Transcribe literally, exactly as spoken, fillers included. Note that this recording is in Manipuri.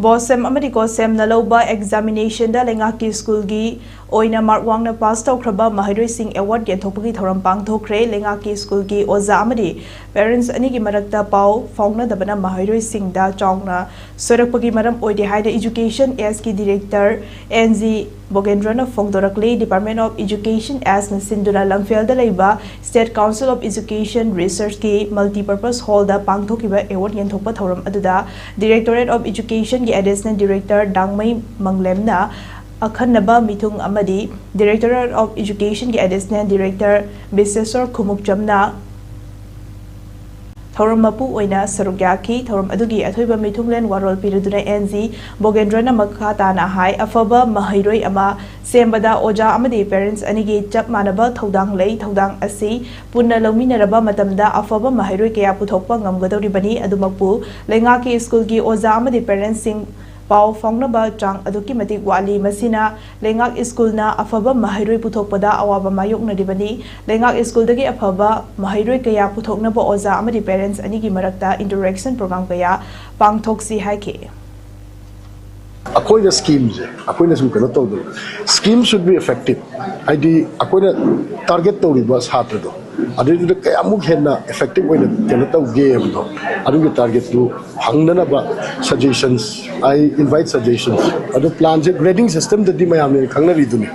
ꯕꯣꯁꯦꯝ ꯑꯃꯗꯤ ꯀꯣꯁꯦꯝꯅ ꯂꯧꯕ ꯑꯦꯛꯖꯥꯃꯤꯅꯦꯁꯟꯗ ꯂꯩꯉꯥꯛꯀꯤ ꯁ꯭ꯀꯨꯜꯒꯤ ꯑꯣꯏꯅ ꯃꯥꯔꯛ ꯋꯥꯡꯅ ꯄꯥꯁ ꯇꯧꯈ꯭ꯔꯕ ꯃꯍꯩꯔꯣꯏꯁꯤꯡ ꯑꯦꯋꯥꯔꯗ ꯌꯦꯟꯊꯣꯛꯄꯒꯤ ꯊꯧꯔꯝ ꯄꯥꯡꯊꯣꯛꯈ꯭ꯔꯦ꯫ ꯂꯩꯉꯥꯛꯀꯤ ꯁ꯭ꯀꯨꯜꯒꯤ ꯑꯣꯖꯥ ꯑꯃꯗꯤ ꯄꯦꯔꯦꯟꯠꯁ ꯑꯅꯤꯒꯤ ꯃꯔꯛꯇ ꯄꯥꯎ ꯐꯥꯎꯅꯗꯕꯅ ꯃꯍꯩꯔꯣꯏꯁꯤꯡꯗ ꯆꯥꯎꯅ ꯁꯣꯏꯔꯛꯄꯒꯤ ꯃꯔꯝ ꯑꯣꯏꯔꯦ ꯍꯥꯏꯅ ꯏꯖꯨꯀꯦꯁꯟ ꯑꯦꯁꯀꯤ ꯗꯤꯔꯦꯛꯇꯔ ꯑꯦꯟ ꯖꯤ ꯕꯣꯒꯦꯟꯗ꯭ꯔꯅ ꯐꯣꯡꯗꯣꯔꯛꯂꯤ꯫ Department of Education ꯑꯦꯁꯅ ꯁꯤꯟꯗꯨꯅ ꯂꯝꯐꯦꯜꯗ ꯂꯩꯕ State Council of Education Researchꯀꯤ multipurpose hallꯗ ꯄꯥꯡꯊꯣꯛꯈꯤꯕ ꯑꯦꯋꯥꯔꯗ ꯌꯦꯟꯊꯣꯛꯄ ꯊꯧꯔꯝ ꯑꯗꯨꯗ Directorate of Educationꯒꯤ Additional Director ꯗꯥꯡꯃꯩ ꯃꯪꯂꯦꯝꯅ ꯑꯈꯟꯅꯕ ꯃꯤꯊꯨꯡ ꯑꯃꯗꯤ Directorate of Educationꯒꯤ Additional Director ꯕꯤꯁꯦꯁꯣꯔ ꯈꯨꯃꯨꯛꯆꯝꯅ ꯊꯧꯔꯝ ꯃꯄꯨ ꯑꯣꯏꯅ ꯁꯔꯨꯛ ꯌꯥꯈꯤ꯫ ꯊꯧꯔꯝ ꯑꯗꯨꯒꯤ ꯑꯊꯣꯏꯕ ꯃꯤꯊꯨꯡꯂꯦꯟ ꯋꯥꯔꯣꯜ ꯄꯤꯔꯗꯨꯅ ꯑꯦꯟ ꯖꯤ ꯕꯣꯒꯦꯟꯗ꯭ꯔꯅ ꯃꯈꯥ ꯇꯥꯅ ꯍꯥꯏ, ꯑꯐꯕ ꯃꯍꯩꯔꯣꯏ ꯑꯃ ꯁꯦꯝꯕꯗ ꯑꯣꯖꯥ ꯑꯃꯗꯤ ꯄꯦꯔꯦꯟꯠꯁ ꯑꯅꯤꯒꯤ ꯆꯞ ꯃꯥꯟꯅꯕ ꯊꯧꯗꯥꯡ ꯂꯩ꯫ ꯊꯧꯗꯥꯡ ꯑꯁꯤ ꯄꯨꯟꯅ ꯂꯧꯃꯤꯟꯅꯔꯕ ꯃꯇꯝꯗ ꯑꯐꯕ ꯃꯍꯩꯔꯣꯏ ꯀꯌꯥ ꯄꯨꯊꯣꯛꯄ ꯉꯝꯒꯗꯧꯔꯤꯕꯅꯤ꯫ ꯑꯗꯨꯃꯛꯄꯨ ꯂꯩꯉꯥꯛꯀꯤ ꯁ꯭ꯀꯨꯜꯒꯤ ꯑꯣꯖꯥ ꯑꯃꯗꯤ ꯄꯦꯔꯦꯟꯠꯁꯁꯤꯡ ꯄꯥꯎ ꯐꯥꯎꯅꯕ ꯆꯥꯡ ꯑꯗꯨꯛꯀꯤ ꯃꯇꯤꯛ ꯋꯥꯠꯂꯤ꯫ ꯃꯁꯤꯅ ꯂꯩꯉꯥꯛ ꯁ꯭ꯀꯨꯜꯅ ꯑꯐꯕ ꯃꯍꯩꯔꯣꯏ ꯄꯨꯊꯣꯛꯄꯗ ꯑꯋꯥꯕ ꯃꯥꯌꯣꯛꯅꯔꯤꯕꯅꯤ꯫ ꯂꯩꯉꯥꯛ ꯁ꯭ꯀꯨꯜꯗꯒꯤ ꯑꯐꯕ ꯃꯍꯩꯔꯣꯏ ꯀꯌꯥ ꯄꯨꯊꯣꯛꯅꯕ ꯑꯣꯖꯥ ꯑꯃꯗꯤ ꯄꯦꯔꯦꯟꯠꯁ ꯑꯅꯤꯒꯤ ꯃꯔꯛꯇ interaction program ꯀꯌꯥ ꯄꯥꯡꯊꯣꯛꯁꯤ ꯍꯥꯏꯈꯤ꯫ ꯑꯩꯈꯣꯏꯅ ꯁ꯭ꯀꯤꯝꯁꯦ ꯑꯩꯈꯣꯏꯅ ꯁꯨꯝ ꯀꯩꯅꯣ ꯇꯧꯗꯕ, scheme should be effective꯫ ꯍꯥꯏꯗꯤ ꯑꯩꯈꯣꯏꯅ ꯇꯥꯔꯒꯦꯠ ꯇꯧꯔꯤꯕ ꯁꯥꯇ꯭ꯔꯗꯣ ꯑꯗꯨꯏꯗꯨꯗ ꯀꯌꯥꯃꯨꯛ ꯍꯦꯟꯅ effective ꯑꯣꯏꯅ ꯀꯩꯅꯣ ꯇꯧꯒꯦ ꯍꯥꯏꯕꯗꯣ ꯑꯗꯨꯒꯤ ꯇꯥꯔꯒꯦꯠꯇꯨ ꯍꯪꯅꯅꯕ suggestions꯫ I invite suggestions꯫ ꯑꯗꯣ ꯄ꯭ꯂꯥꯟꯁꯦ grading systemꯗꯗꯤ ꯃꯌꯥꯝꯅ ꯈꯪꯅꯔꯤꯗꯨꯅꯤ꯫